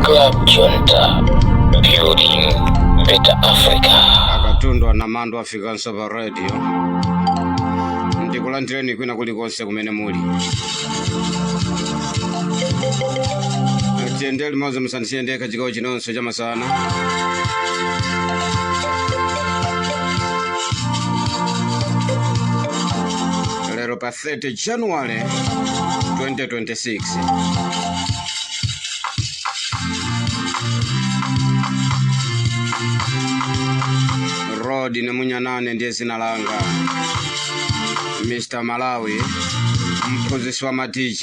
Club Junta, building better Africa. Akatundu anamando afikanso pa radio. Ndikulandireni kwina kulikonse kumene muli. Tiyende limodzi, musandisiyendekha chigawo chinonso chamasana. Lero pa 30 January 2026, Rod Nemunyanane ndiye zina langa, Mr Malawi, mphunzitsi wa ma DJ.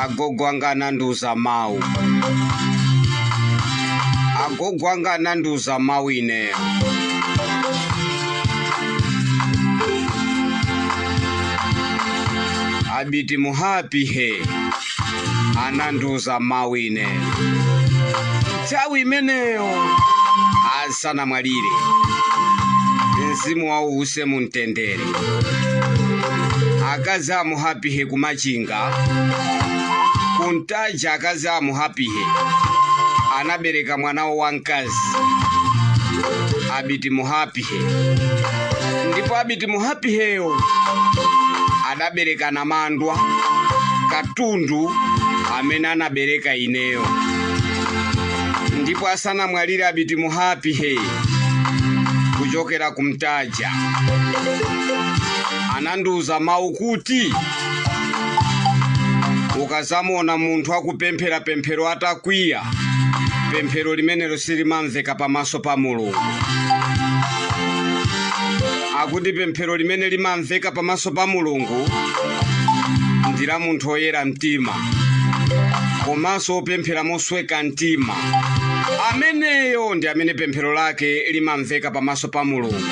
Agogo anga anandiuza mawu, agogo anga anandiuza mawu ineyo. Abiti muhapihe anandiuza mawu ineyo nthawi imeneyo asanamwalire, mzimu wawo use mumtendere. Akazi amuhapihe kumachinga kuntaja, akazi amuhapihe anabereka mwanawo wamkazi, Abiti Muhapihe. Ndipo Abiti Muhapiheyo adabereka Namandwa, katundu amene anabereka ineyo. Ndipo asanamwalire Abiti Muhapihe kuchokera kumtaja anandiuza mawu kuti ukazamuona munthu akupemphera pemphero atakwiya, pemphero limenelo silimamveka pamaso pa Mulungu. Akuti pemphero limene limamveka pamaso pa Mulungu ndi la munthu oyera mtima komanso opemphera mosweka mtima. Ameneyo ndi amene pemphero lake limamveka pamaso pa Mulungu.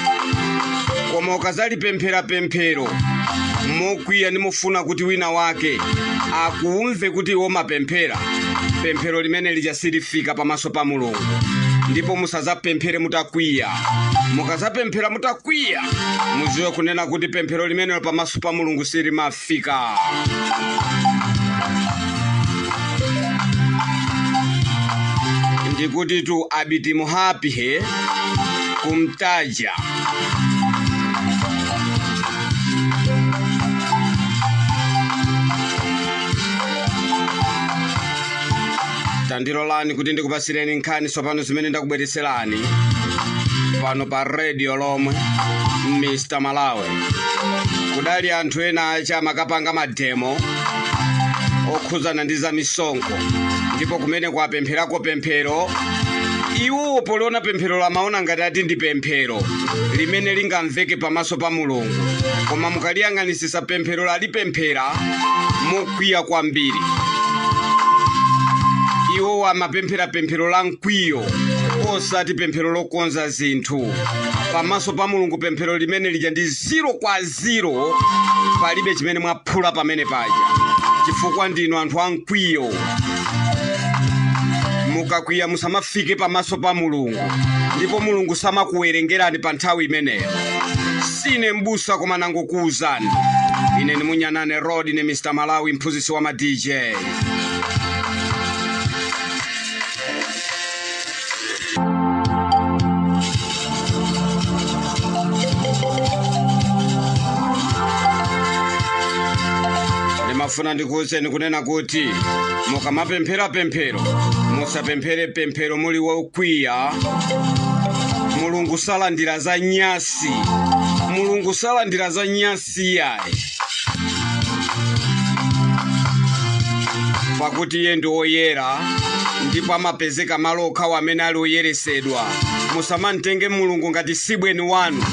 Koma ukazalipemphera pemphero mokwiya ndi mofuna kuti wina wake akumve kuti iwo mapemphera, pemphero limene lija silifika pamaso pa Mulungu. Ndipo musazapemphere mutakwiya. Mukazapemphera mutakwiya, muziwe kunena kuti pemphero limenelo pamaso pa Mulungu silimafika. Ndikuti tu Abiti Muhapihe kumtaja. Tandilolani kuti ndikupasireni nkhani tsopano zimene ndakubweretserani pano pa radio lomwe Mr Malawi. Kudali anthu ena acha amakapanga mademo okhudzana ndi za misonkho, ndipo kumene kwapempherako pemphero, iwo poliona pemphero lamaona ngati ati ndi pemphero limene lingamveke pamaso pa Mulungu. Koma mukaliyang'anisisa pemphero lalipemphera mokwiya kwambiri. Iwo amapemphera pemphero la mkwiyo, osati pemphero lokonza zinthu pamaso pa Mulungu. Pemphero limene lija ndi 0 kwa 0, palibe chimene mwaphula pamene paja, chifukwa ndinu anthu amkwiyo. Mukakwiya musamafike pamaso pa Mulungu, ndipo Mulungu samakuwerengerani pa nthawi imeneyo. Sine mbusa, koma nangokuwuzani. Ine ni Munyanane Road, ne Mr Malawi, mphunzitsi wa ma DJ. Ndimafuna ndikuwuzeni kunena kuti mukamapemphera pemphero, musapemphere pemphero muli wokwiya. Mulungu salandira za nyasi, Mulungu salandira za nyasi yayi, pakuti iye ndi woyera ndipo amapezeka malo okhawo amene ali oyeresedwa. Musamamtenge Mulungu ngati sibweni wanu.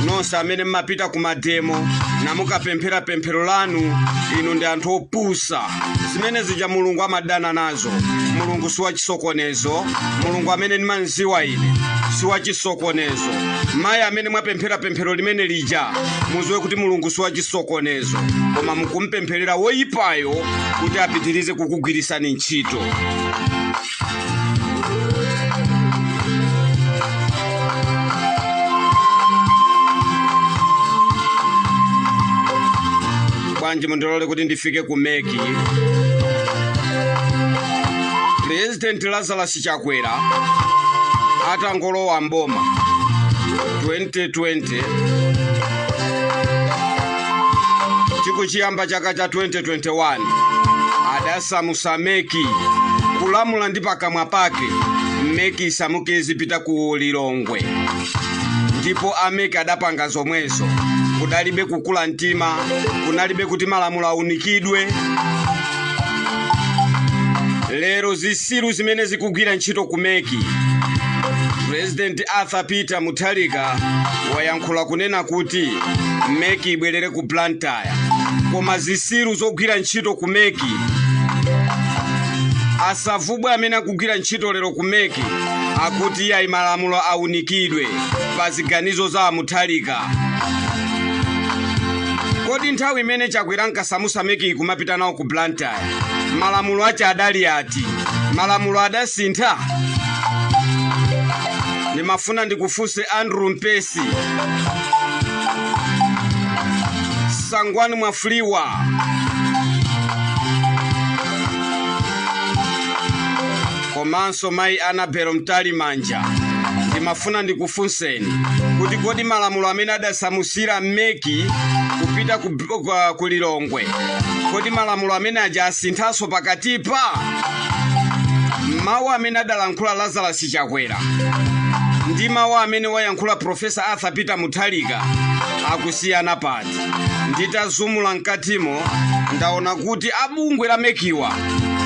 Nonse amene mmapita ku mademo namukapemphera pemphero lanu, inu ndi anthu opusa. Zimene zija Mulungu amadana nazo. Mulungu si wachisokonezo. Mulungu amene ndimanziwa ine si wachisokonezo. Mayi amene mwapemphera pemphero limene lija, muziwe kuti Mulungu si wachisokonezo, koma mukumpempherera woyipayo kuti apitirize kukugwirisani ntchito. Bwanji mundilole kuti ndifike ku MEC. President Lazarus Chakwera atangolowa mboma 2020, chikuchiyamba chaka cha 2021, adasamusa MEC, kulamula ndi pakamwa pake, MEC isamuke izipita ku Lilongwe. Ndipo a MEC adapanga zomwezo. Kudalibe kukula mtima, kunalibe kuti malamulo aunikidwe. Lero zisilu zimene zikugwira ntchito ku MEC, President Arthur Peter Mutharika wayankhula kunena kuti MEC ibwerere ku Blantyre, koma zisilu zogwira ntchito ku MEC, asavubwe amene akugwira ntchito lero ku MEC, akuti iyayi, malamulo aunikidwe pa ziganizo za Mutharika. Kodi nthawi imene Chakwera nkasamusa MEC kumapita nawo ku Blantyre, malamulo ache adali ati? Malamulo adasintha? Ndimafuna ndikufunse Andrew Mpesi, Sangwani Mwafulirwa, komanso mayi Annabel Mtalimanja, ndimafuna ndikufunseni kuti kodi malamulo amene adasamusira MEC kupita ku Lilongwe, kodi malamulo amene aja asinthanso pakatipa? Mawu amene adalankhula Lazarus Chakwera ndi mawu amene wayankhula Professor Arthur Peter Mutharika akusiyana pati? Nditazumula mkatimo, ndaona kuti abungwe la MEC wa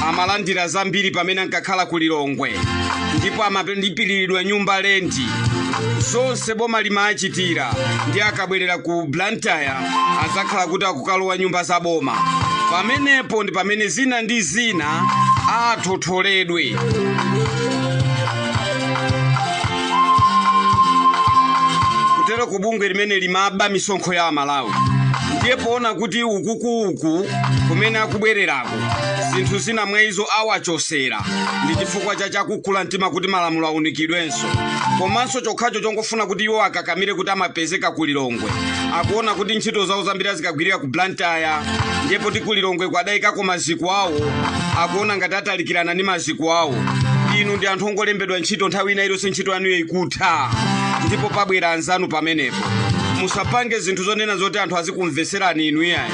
amalandira zambiri pamene ankakhala ku Lilongwe, ndipo amalipiridwa nyumba, lendi, zonse boma limachitira. Ndi akabwerera ku Blantyre adzakhala kuti akukalowa nyumba za boma. Pamenepo ndi pamene zina ndi zina athotholedwe. Kutero ku bungwe limene limaba misonkho ya Amalawi, ndiye poona kuti ukukuuku kumene akubwererako zinthu zina mwa izo awachosera, ndi chifukwa cha chakukula mtima kuti malamulo aunikidwenso, komanso chokhacho chongofuna kuti iwo akakamire kuti amapezeka ku Lilongwe. Akuona kuti ntchito zawo zambiri zikagwirira ku Blantyre, ndipo ti ku Lilongwe kwadayikako maziko awo, akuona ngati atalikirana ndi maziko awo. Inu ndi anthu ongolembedwa ntchito, nthawi ina iliyonse ntchito yanuyo ikutha ndipo pabwera anzanu. Pamenepo musapange zinthu zonena zoti anthu azikumveserani inu, iyayi.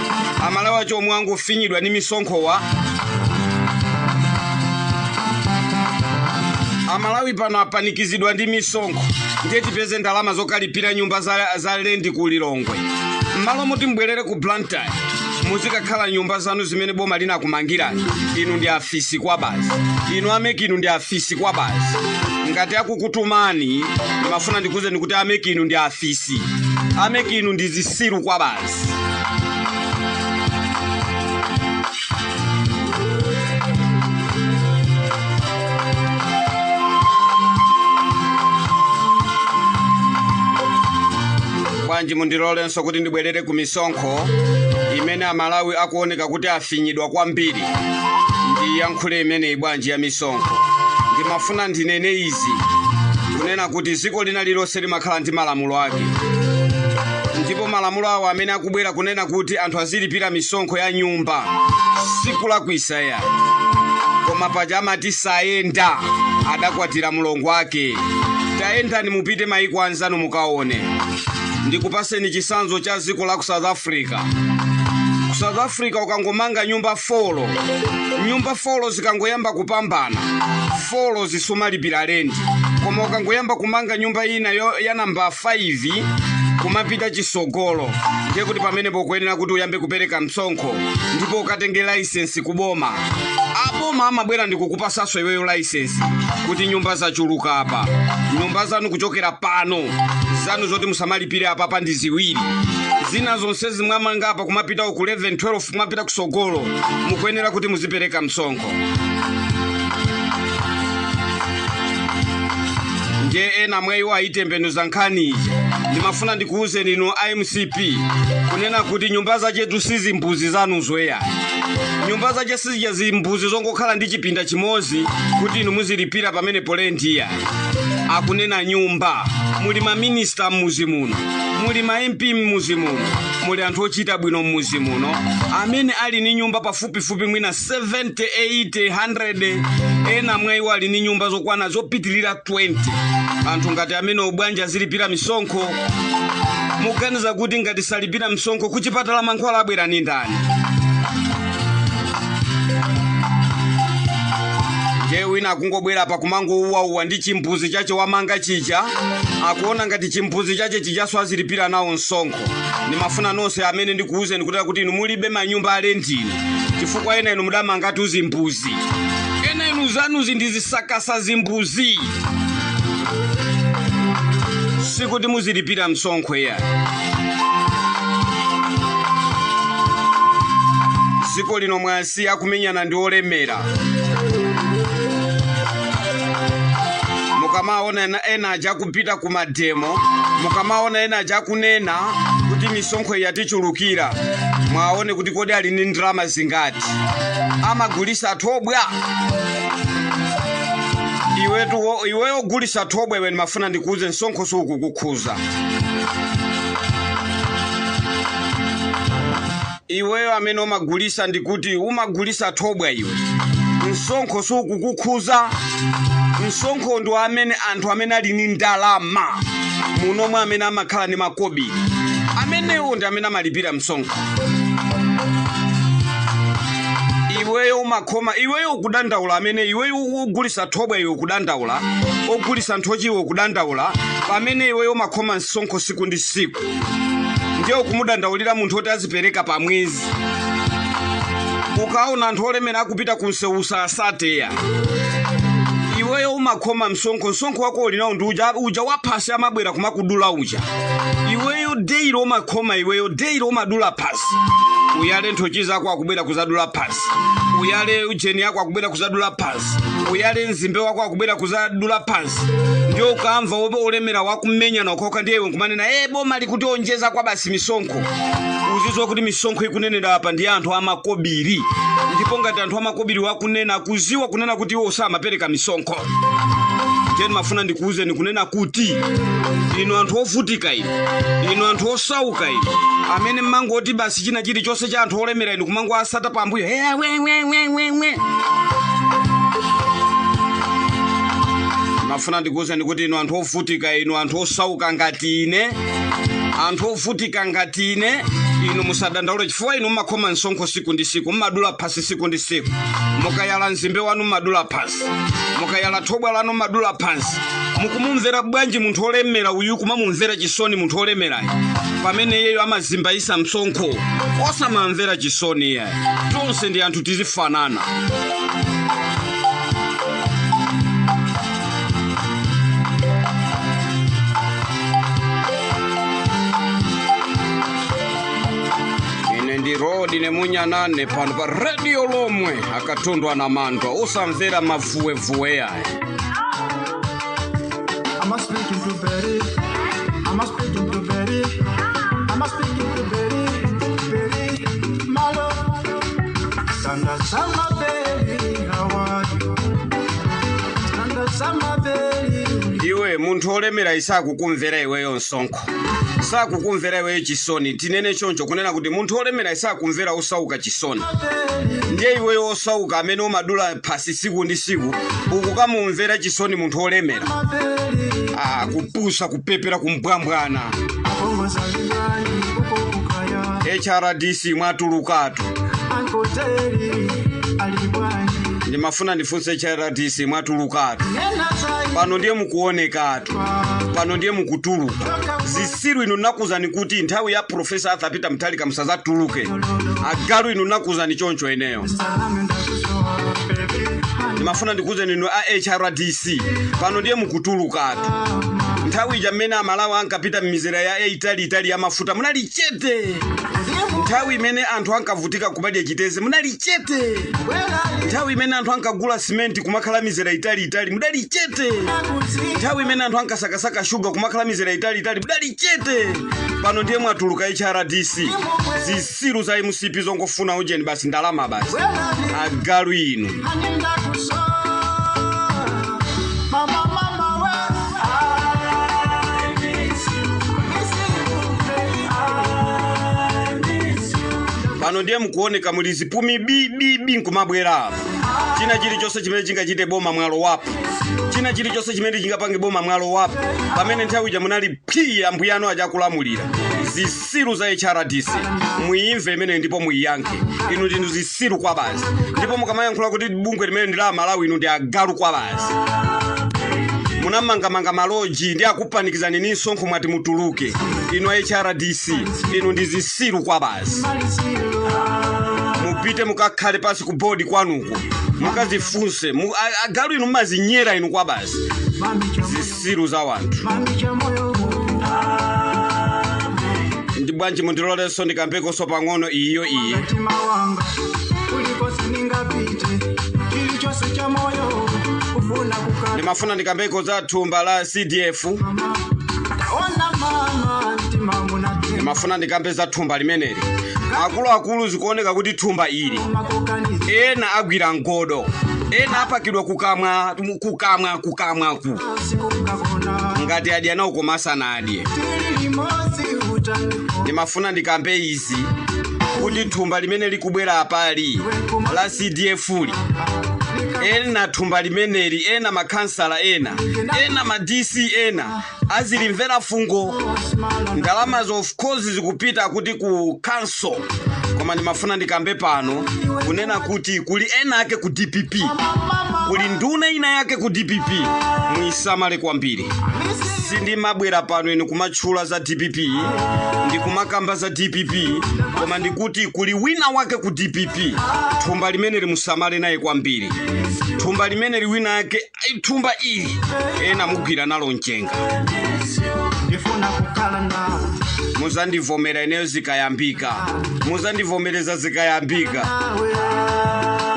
Amalawi acho omwe angofinyidwa ndi misonkhowa, Amalawi pano apanikizidwa ndi misonkho, ndiye tipeze ndalama zokalipira nyumba za lendi ku Lilongwe m'malo moti mbwerere ku Blantyre muzikakhala nyumba zanu zimene boma linakumangirani. Inu ndi afisi kwa basi. Inu a MEC, inu ndi afisi kwa basi. Ngati akukutumani, ndimafuna ndikuuzeni kuti a MEC, inu ndi afisi. A MEC, inu ndi zisilu kwa basi. Bwanji mundilolenso kuti ndibwerere ku misonkho imene Amalawi akuoneka kuti afinyidwa kwambiri? Ndiyankhule imeneyi bwanji ya misonkho? Ndimafuna ndinene izi, kunena kuti dziko lina lililonse limakhala ndi malamulo ake, ndipo malamulo awo amene akubwera kunena kuti anthu azilipira misonkho ya nyumba sikulakwisa ya, koma paja amati sayenda adakwatira mulongo wake. Tayendani mupite maiko anzanu mukaone. Ndikupaseni chisanzo cha dziko la ku South Africa. Ku South Africa ukangomanga nyumba 4, nyumba 4 zikangoyamba kupambana 4, zisumalipira lendi, koma ukangoyamba kumanga nyumba ina ya namba 5 kumapita chisogolo, ndiye kuti pamenepo ukuyenera kuti uyambe kupereka msonkho ndipo ukatenge license kuboma. Aboma amabwera ndikukupasanso iweyo license kuti nyumba zachuluka apa, nyumba zanu kuchokera pano zanu zoti musamalipire apapa ndi ziwiri, zina zonse zimwamanga apa kumapita ku 11, 12 kumapita kusogolo, mukuyenera kuti muzipereka msonkho. Ndiye ena mwa iwo ayitembenuza nkhani ija. Ndimafuna ndikuwuzeni inu iMCP kunena kuti nyumba zachetu si zimbuzi zanuzo eya. Nyumba zache sizija zimbuzi zongokhala ndi chipinda chimodzi kuti inu muzilipira pamene polendiya. Akunena nyumba muli maminista mmuzi muno, Muli ma MP mmuzi muno, muli anthu ochita bwino mmuzi muno amene ali ni nyumba pafupifupi mwina 70, 80, 100. Ena mwa iwo ali ni nyumba zokwana zopitilira 20. Anthu ngati amene ubwanja azilipira misonkho? Muganiza kuti ngati salipira msonkho, kuchipatala mankhwala abwera ni ndani? Ndiye wina akungobwera pa kumangouwauwa ndi chimbuzi chache wamanga chija, akuona ngati chimbuzi chache chijaso azilipira nawo msonkho. Ndimafuna nonse amene ndikuwuzeni kutera kuti inu mulibe manyumba alendini, chifukwa ena inu mudamangatu zimbuzi, ena inu zanuzi ndi zisakasa zimbuzi, sikuti muzilipira msonkho iya. Dziko lino mwasiya kumenyana ndi olemera. Mukamaona ena aja kupita ku mademo, mukamaona ena aja kunena kuti misonkho yatichulukira, mwaone kuti kodi ali ndi ndalama zingati, amagulisa thobwa. Iwetu iweyo ogulisa thobwa iwe, ndimafuna ndikuuze, msonkho sukukukhuza iweyo amene umagulisa. Ndikuti umagulisa thobwa iwe, msonkho sukukukhuza. Msonkho ndi amene anthu amene ali ndi ndalama munomwe, amene amakhala ndi makobiri, amenewo ndi amene amalipira msonkho. Iweyo umakhoma, iweyo ukudandaula, amene iweyo ugulisa thobwa iwe ukudandaula, ogulisa nthochi iwe ukudandaula, pamene iweyo umakhoma msonkho siku ndi siku. Ndiye ukumudandaulira munthu oti azipereka pa mwezi. Ukaona anthu olemera akupita ku msewu, usasateya. Iweyo umakhoma msonkho, msonkho wako uli nawo ndi uja, uja waphasi amabwera kumakudula uja. Iweyo daily umakhoma, iweyo daily umadula phasi. Uyale nthochi zako, akubwera kuzadula phasi. Uyale ujeni yako, akubwera kuzadula phasi. Uyale mzimbe wako, akubwera kuzadula phasi. Ndiyo ukamva olemera wakumenya nokhoka, ndiye iwe nkumanena, "E, boma likuti onjeza kwa basi misonkho." Uzizwa kuti misonkho ikunenedwa apa ndi anthu amakobiri, ndipo ngati anthu amakobiri wakunena, akuziwa kunena kuti iwo samapereka misonkho. Ndiye ndimafuna ndikuwuzeni kunena kuti inu anthu ovutika inu, inu anthu osauka inu, amene mmangoti basi china chilichonse cha anthu olemera inu kumango asata pambuyo, "Eh, we, we, we, we, we." Mafuna ndikuwuzeni kuti inu anthu ovutika inu, anthu osauka ngati ine, anthu ovutika ngati ine, inu musadandaule, chifukwa inu mmakhoma msonkho siku ndi siku, mmadula phasi siku ndi siku. Mukayala mzimbe wanu mmadula phasi, mukayala thobwa lanu mmadula phasi. Mukumumvera bwanji munthu olemera uyu, kumamumvera chisoni munthu olemerayo pamene iyeyo amazimbayisa msonkho? Osamamvera chisoni iye, tonse ndi anthu, tizifanana. Ine ndi Rodi nemunyanane pano pa Radio Lomwe, akatundu anamandwa, osamvera mavuwevuwe aya. I'm a speaking to Betty. I'm a speaking to Betty. I'm a speaking to Betty. Betty, my love. Sanda sama Betty, how are you? Sanda sama Betty. Iwe munthu olemera isakukumvera iweyo msonkho, sakukumvera iweyo chisoni. Tinene choncho kunena kuti munthu olemera isakumvera osauka chisoni. Ndiye iweyo osauka amene umadula phasi siku ndi siku ukukamumvera chisoni munthu olemera? Betty, Ah, kupusa, kupepera, kumbwambwana. Akongoza lingani uko kukaya. HRDC mwatulukatu. Uncle Terry, alibwanji. Ndimafuna ndifunse HRDC, mwatulukatu. Nena zai. Pano ndiye mukuonekatu, pano ndiye mukutuluka. Zisiru inu, nakuzani kuti nthawi ya Professor Arthur Peter Mutharika musazatuluke. Agalu inu, nakuzani choncho ineyo. Salame ndakusowa, baby. Ndimafuna ndikuuzeni inu a HRDC, pano ndiye mukutulukatu. Nthawi ija mmene Amalawi ankapita m'mizera ya italiitali ya mafuta, munali chete. Nthawi imene anthu ankavutika kumadya chiteze, munali chete. Nthawi imene anthu ankagula simenti kumakhala mizera italiitali, mudali chete. Nthawi imene anthu ankasakasaka shuga kumakhala mizera italiitali, mudali chete. Pano ndiye mwatuluka HRDC, zisiru za MCP zongofuna ujeni basi, ndalama basi. Agalu inu. Mama, mama, well, I miss you, miss you. Pano ndiye mukuoneka muli zipumi bibibi nkumabwera apa. China chilichonse chimene chingachite boma mwalo wapo, china chilichonse chimene chingapange boma mwalo wapo, pamene nthawi ija munali phi, ambuyanu ajakulamulira. Zisilu za HRDC, muimve imene ndipo muiyankhe. Inu ndinu zisilu kwa basi, ndipo mukamayankhula kuti bungwe limene ndi la Malawi, inu ndi agalu kwa basi. Munamangamanga maloji ndi akupanikizani ni msonkho, mwati mutuluke. Inu a HRDC, inu ndi zisilu kwa basi. Mupite mukakhale pasi ku board kwanuko, mukazifunse. Agalu inu, mumazinyera inu kwa basi, zisilu za wanthu. Ndi bwanji mundilolenso ndikambekonso pang'ono iyo iye. Mtima wanga kulikonse ningapite, chilichonse cha moyo kufuna kukala. Ndimafuna ndikambeko za thumba la CDF. Mama taona mama mtima munatema. Ndimafuna ndikambe za thumba limeneli. Akuluakulu, zikuoneka kuti thumba ili Makokaniza. ena agwira ngodo, ena apakidwa kukamwa kukamwa kukamwa ku Sikukakona. Ngati adya nawo koma asanadye. Tili limodzi utaniko. Ndimafuna ndikambe izi kuti thumba limene likubwera apali la CDF li, ena thumba limeneli, ena makhansala ena, ena ma DC ena azilimvera fungo. Ndalamazo of course zikupita kuti ku council, koma ndimafuna ndikambe pano kunena kuti kuli ena ake ku DPP, kuli nduna ina yake ku DPP, muisamale kwambiri. Sindimabwera pano inu kumatchula za DPP, ndikumakamba za DPP, koma ndikuti kuli wina wake ku DPP, thumba limene limusamale naye kwambiri. Thumba limene wina yake, ai, thumba ili ena mugwira nalo mchenga. Ndifuna kukhala nawe. Muzandivomera ineyo zikayambika, muzandivomereza zikayambika. Nawe.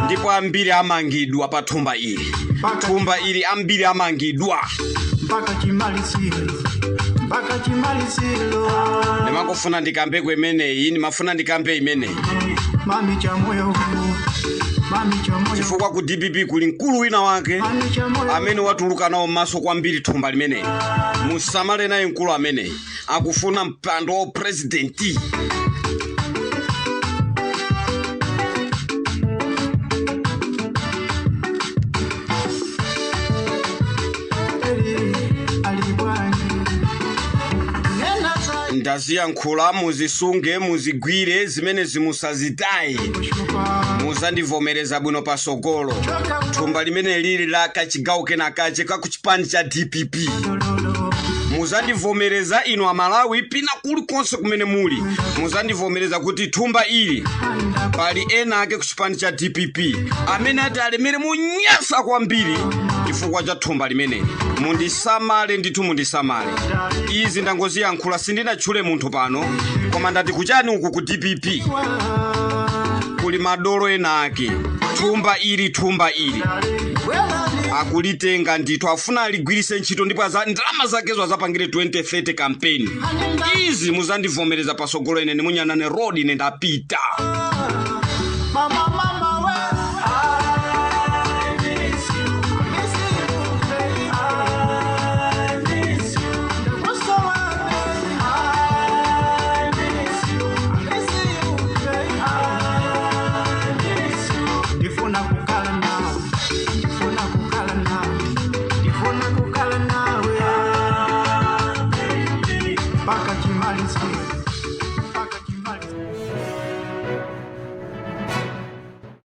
Ndipo ambiri amangidwa pa thumba ili, thumba ili ambiri amangidwa. Mpaka chimaliziro, mpaka chimaliziro. Ndimangofuna ndikambeko imeneyi, ndimafuna ndikambe imeneyi. Mami cha moyo, mami cha moyo. Chifukwa ku DPP kuli mkulu wina wake mami cha moyo amene watuluka nawo m'maso kwambiri thumba limeneyi. Musamale naye mkulu ameneyi, akufuna mpando wa president. Eli alibwanji nena za Ndaziyankhula, muzisunge, muzigwire zimene zimusazitaye. Kushupa. Muzandivomereza bwino pasogolo. Thumba limene lili la kachigawo kenakache kakuchipani cha DPP, Lolo. Muzandivomereza inu Amalawi pina kulikonse kumene muli, muzandivomereza kuti thumba ili pali ena ake kuchipani cha DPP amene ati alemere munyasa kwambiri chifukwa cha thumba limeneli. Mundisamale ndithu, mundisamale. Izi ndangoziyankhula, sindinatchule munthu pano, koma ndati kuchani uku ku DPP kuli madolo ena ake, thumba ili, thumba ili akulitenga ndithu, afuna aligwirise ntchito ndipo ndalama zakezo azapangire 2030 campaign. Izi muzandivomereza pasogolo. Ine ndimunyanane road, ine ndapita. Mama, mama, we. I miss you. Miss you, baby. I miss you. Ndakusowa, baby. I miss you. Miss you, baby. I miss you. Ndifuna kukhala nawe. Ndifuna kukhala nawe. Ndifuna kukhala nawe. Mpaka chimaliziro.